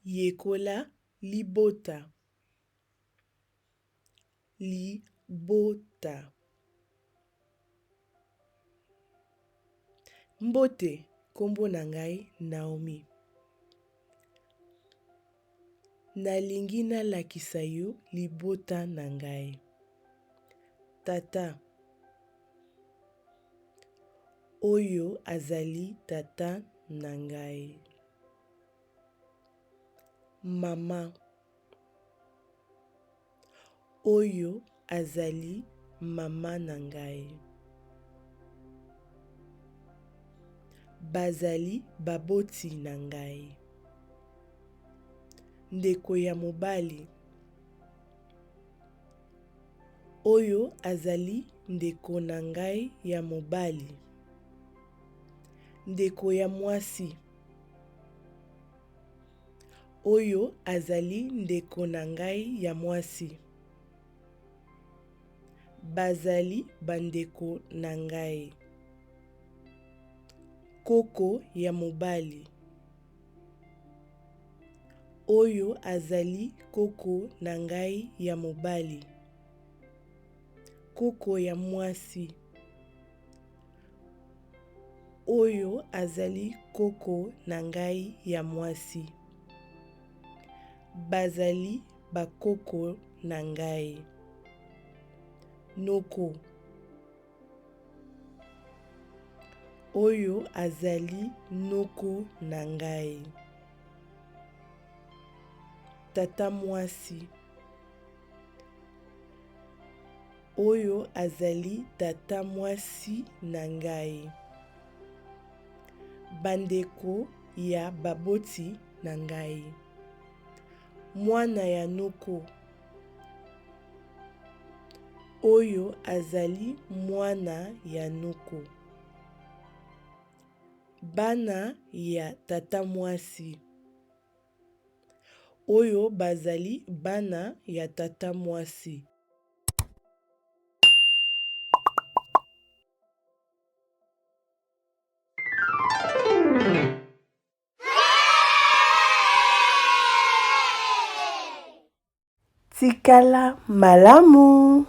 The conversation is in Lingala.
Yekola libota. Libota. Mbote, nkombo na ngai Naomi. Nalingi nalakisa yo libota na ngai. Tata. Oyo azali tata na ngai. Mama. Oyo azali mama na ngai. Bazali baboti na ngai. Ndeko ya mobali. Oyo azali ndeko na ngai ya mobali. Ndeko ya mwasi. Oyo azali ndeko na ngai ya mwasi. Bazali bandeko na ngai. Koko ya mobali. Oyo azali koko na ngai ya mobali. Koko ya mwasi. Oyo azali koko na ngai ya mwasi. Bazali bakoko na ngai. Noko. Oyo azali noko na ngai. Tata mwasi. Oyo azali tata mwasi na ngai. Bandeko ya baboti na ngai. Mwana ya noko. Oyo azali mwana ya noko. Bana ya tata mwasi. Oyo bazali bana ya tata mwasi. Tikala malamu.